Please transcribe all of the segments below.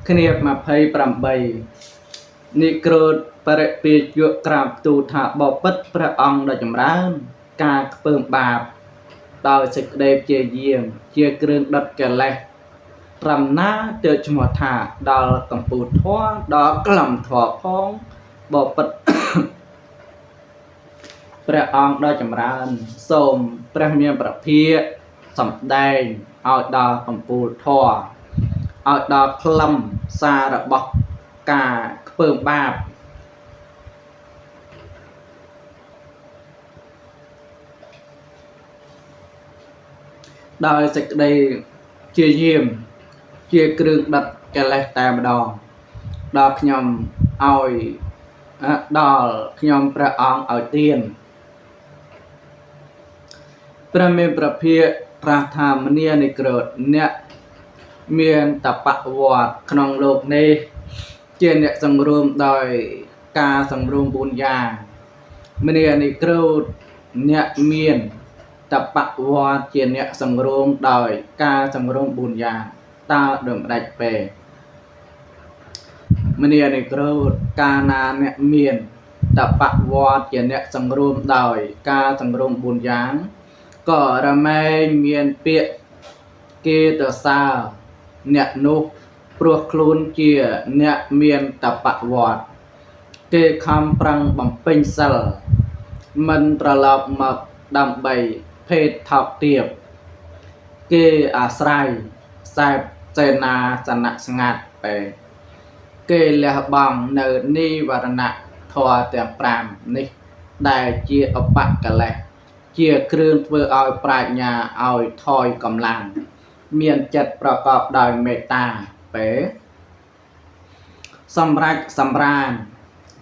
គ្នា28និក្រូធបរិពាជកក្រាបទូលថាបបិទ្ធព្រះអង្គដ៏ចម្រើន ការខ្ពើមបាប ដោយសេចក្តីព្យាយាមជាគ្រឿងដុតកិលេសត្រឹមណាទើបឈ្មោះថាដល់កម្ពូលធម៌ដល់ក្លំធម៌ផងបបិទ្ធ ព្រះអង្គដ៏ចម្រើន សូមព្រះមានប្រភាសម្ដែងឲ្យដល់កម្ពូលធម៌ឲ្យដល់ខ្លឹមសាររបស់ការខ្ពើមបាប ដោយសេចក្តីព្យាយាមជាគ្រឿងដុតកិលេសតែម្ដងដល់ខ្ញុំឲ្យដល់ខ្ញុំព្រះអង្គឲ្យទានព្រះមានប្រភាត្រាស់ថាមនានិក្រោធអ្នកមានតបវត្តក្នុងលោកនេះជាអ្នកសង្រួមដោយការសង្រួម4យ៉ាងមនានិក្រោធអ្នកមានតបវត្តជាអ្នកសង្រួមដោយការសង្រួម4យ៉ាងតើដូចម្ដេចពេមនានិក្រោធកាលណាអ្នកមានតបវត្តជាអ្នកសង្រួមដោយការសង្រួម4យ៉ាងក៏រមែងមានពាក្យគេទៅសើអ្នកនោះព្រោះខ្លួនជាអ្នកមានតបវត្តគេខំប្រឹងបំពេញសិលមិនត្រឡប់មកដើម្បីភេទថោកទាបគេអាស្រ័យសេពសេនាសនៈស្ងាត់បែគេលះបង់នៅនិវរណៈធម៌ទាំង5នេះដែលជាឧបកិលេសជាគ្រឿងធ្វើឲ្យប្រាជ្ញាឲ្យថយកម្លាំងមានចិត្តប្រកបដោយមេត្តាបែសម្រាប់សម្រាន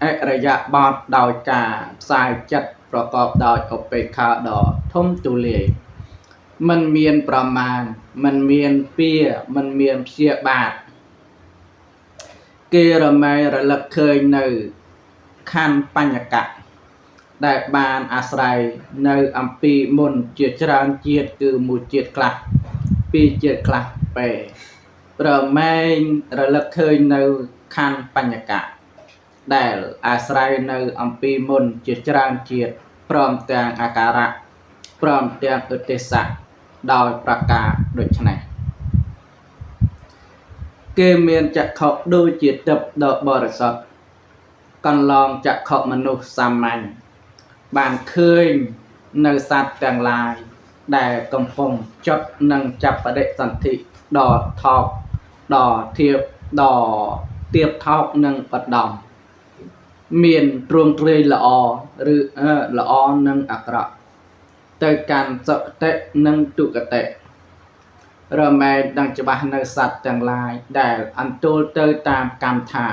អរិយបទដោយការផ្សាយចិត្តប្រកបដោយឧបេក្ខាដ៏ធំទូលាយមិនមានប្រមាណមិនមានពៀមិនមានព្យាបាទគេរមែងរលឹកឃើញនៅខណ្ឌបញ្ញកៈដែលបានអាស្រ័យនៅអំពីមុនជាច្រើនជាតិគឺមួយជាតិខ្លះពីរជាតិខ្លះបែរមែងរលឹកឃើញនៅខណ្ឌបញ្ញកៈដែលអាស្រ័យនៅអំពីមុនជាច្រើនជាតិព្រមទាំងអាការៈព្រមទាំងឧទ្ទេសៈដោយប្រការដូច្នេះគេមានចក្ខុដូចជាទឹកដ៏បរិសុទ្ធកន្លងចក្ខុមនុស្សសាមញ្ញបានឃើញនៅសត្វទាំងឡាយដែលកំពុងចត់នឹងចាប់បដិសន្ធិដ៏ថោកដ៏ធៀបដ៏ទៀបថោកនិងឧត្តមមានទ្រង់ទ្រាយល្អឬល្អនិងអាក្រក់ទៅកាន់សុគតិនិងទុគតិរមែងដឹងច្បាស់នៅសត្វទាំងឡាយដែលអន្ទោលទៅតាមកម្មថា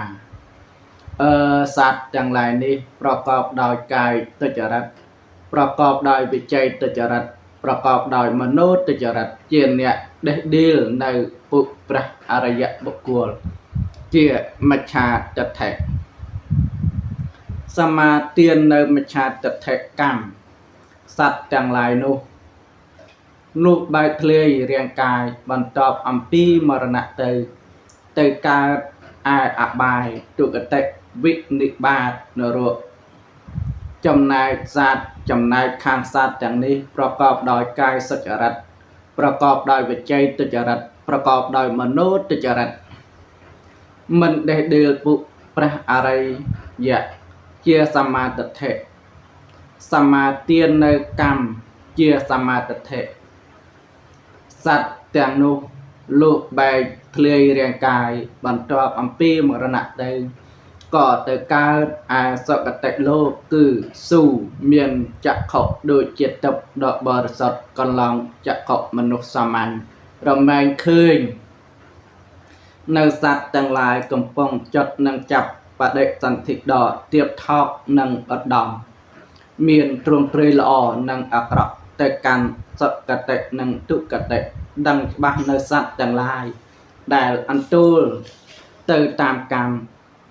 សត្វទាំងឡាយនេះប្រកបដោយកាយទុច្ចរិតប្រកបដោយវិច័យទុច្ចរិតប្រកបដោយមโนទុច្ចរិតជាអ្នកដេះដៀលនៅពុព្រះអរិយបុគ្គលជាមច្ឆាទិដ្ឋិសមាទាននៅមច្ឆាទិដ្ឋិកម្មសត្វទាំងឡាយនោះនោះបែកធ្លាយរាងកាយបន្ទាប់អំពីមរណៈទៅទៅកើតឯអបាយទុគតិវិនិបាតនរកចំណែកសត្វចំណែកខាងសត្វទាំងនេះប្រកបដោយកាយសុចរិតប្រកបដោយវិច័យទុច្ចរិតប្រកបដោយមโนទុច្ចរិតមិនដេះដៀលពុព្រះអរិយៈជាសមាទិដ្ឋិសមាទាននៅកម្មជាសមាទិដ្ឋិសត្វទាំងនោះលុះបែកធ្លាយរាងកាយបន្ទាប់អំពីមរណៈទៅក៏ទៅកើតឯសុគតិលោកគឺស៊ូមានចក្ខុដូចជាទឹកដ៏បរិសុទ្ធកន្លងចក្ខុមនុស្សសាមញ្ញរមែងឃើញនៅសត្វទាំងឡាយកំពុងចត់នឹងចាប់បដិសន្ធិដ៏ទៀបថោកនិងឧត្តមមានទ្រង់ទ្រាយល្អនិងអាក្រក់ទៅកាន់សុគតិនិងទុគតិដឹងច្បាស់នៅសត្វទាំងឡាយដែលអន្ទូលទៅតាមកម្ម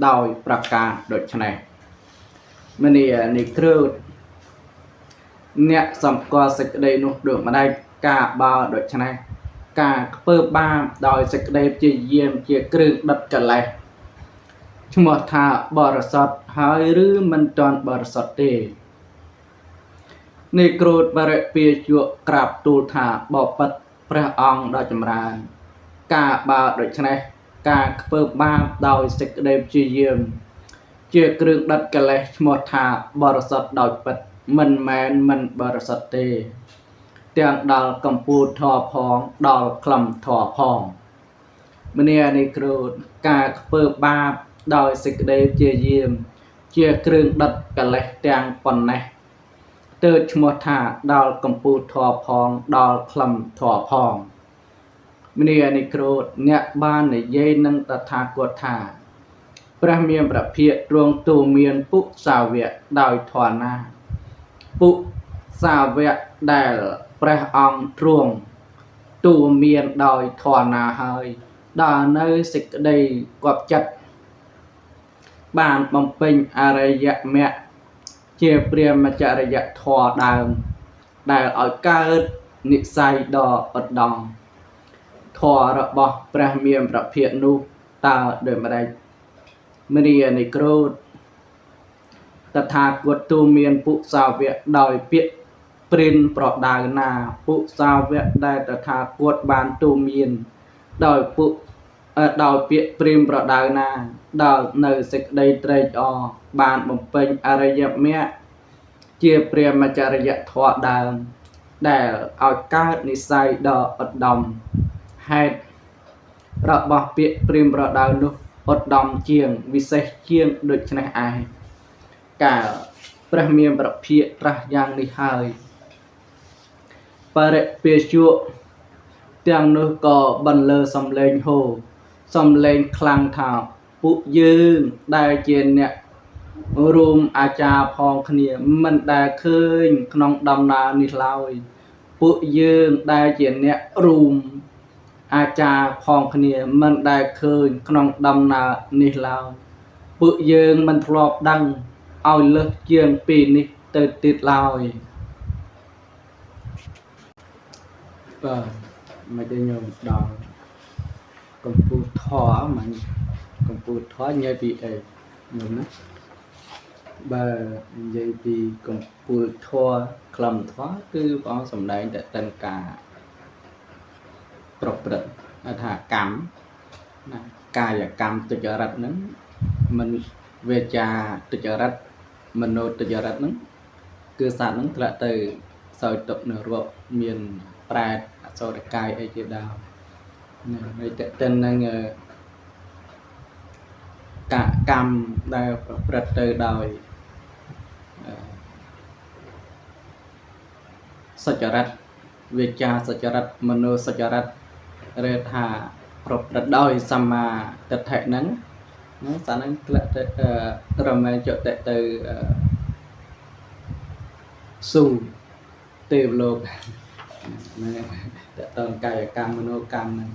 ដោយប្រការដូច្នេះមនានិក្រោធអ្នកសម្គាល់សេចក្តីនោះដូចម្ដេចការបោដូច្នេះ ការខ្ពើបាបដោយសេចក្តីព្យាយាមជាគ្រឿងដុតកិលេសឈ្មោះថាបរិសុទ្ធហើយឬមិនទាន់បរិសុទ្ធទេនិក្រូធបរិពាជក់ក្រាបទូលថាបបិទ្ធព្រះអង្គដ៏ចម្រើនការបើដូច្នេះការខ្ពើបាបដោយសេចក្តីព្យាយាមជាគ្រឿងដុតកិលេសឈ្មោះថាបរិសុទ្ធដោយពិតមិនមែនមិនបរិសុទ្ធទេទាំងដល់កម្ពូលធម៌ផងដល់ខ្លឹមធម៌ផងមនានិក្រូធការខ្ពើបាបដោយសេចក្តីព្យាយាមជាគ្រឿងដុតកិលេសទាំងប៉ុណ្ណេះទើបឈ្មោះថាដល់កម្ពូលធម៌ផងដល់ខ្លឹមធម៌ផងមនានិក្រូធអ្នកបាននិយាយនឹងតថាគតថាព្រះមានព្រះភិក្ខទ្រង់ទូមានពុសាវៈដោយធម៌ណាពុសាវៈដែលព្រះអង្គទ្រង់ទូមានដោយធម៌ណាហើយដល់នៅសេចក្តីគប់ចិត្តបានបំពេញអរិយមគ្គជាព្រាហ្មចរិយធម៌ដើមដែលឲ្យកើតនិស័យដ៏ឧត្តមធម៌របស់ព្រះមានព្រះភិក្ខនោះតើដូចម្តេចមនានិក្រូធតថាគតទូមានពុសាវៈដោយពាក្យព្រិនប្រដៅណាពុសាវៈដែលតថាគតបានទូមានដោយពុដោយពាក្យព្រាមប្រដៅណាដល់នៅសេចក្តីត្រេកអរបានបំពេញអរិយមគ្គជាព្រាហ្មចរិយធម៌ដើមដែលឲ្យកើតនិស័យដ៏ឧត្តមហេតុរបស់ពាក្យព្រាមប្រដៅនោះឧត្តមជាងវិសេសជាងដូច្នេះឯងកាលព្រះមានព្រះភិក្ខត្រាស់យ៉ាងនេះហើយបរិពាជក់ទាំងនោះក៏បន្លឺសំឡេងហូសំឡេងខ្លាំងថាពួកយើងដែលជាអ្នករួមអាចារ្យផងគ្នាមិនដែលឃើញក្នុងដំណើរនេះឡើយពួកយើងដែលជាអ្នករួមអាចារ្យផងគ្នាមិនដែលឃើញក្នុងដំណើរនេះឡើយពួកយើងមិនធ្លាប់ដឹងឲ្យលើសជាងពីនេះទៅទៀតឡើយបាទមិនได้ញោមដល់កម្ពូលធម៌មិនកម្ពូលធម៌និយាយពីអីញោមណាបើនិយាយពីកម្ពូលធម៌ខ្លឹមធម៌គឺព្រះអង្គសម្ដែងតែតិនការប្រព្រឹត្តថាកម្មណាកាយកម្មទុច្ចរិតហ្នឹងមិនវាចាទុច្ចរិតមโนទុច្ចរិតហ្នឹងគឺសត្វហ្នឹងធ្លាក់ទៅសោយទុក្ខនរកមានប្រែតអសុរកាយអីជាដើមណាហើយតេតិនហ្នឹងកកម្មដែលប្រព្រឹត្តទៅដោយសុចរិតវាចាសុចរិតមโนសុចរិតឬថាប្រព្រឹត្តដោយសម្មាទិដ្ឋិហ្នឹងណាសាហ្នឹងធ្លាក់ទៅរមែងចតិទៅស៊ូទេវលោកណាតើតើកាយកម្មមโนកម្មហ្នឹង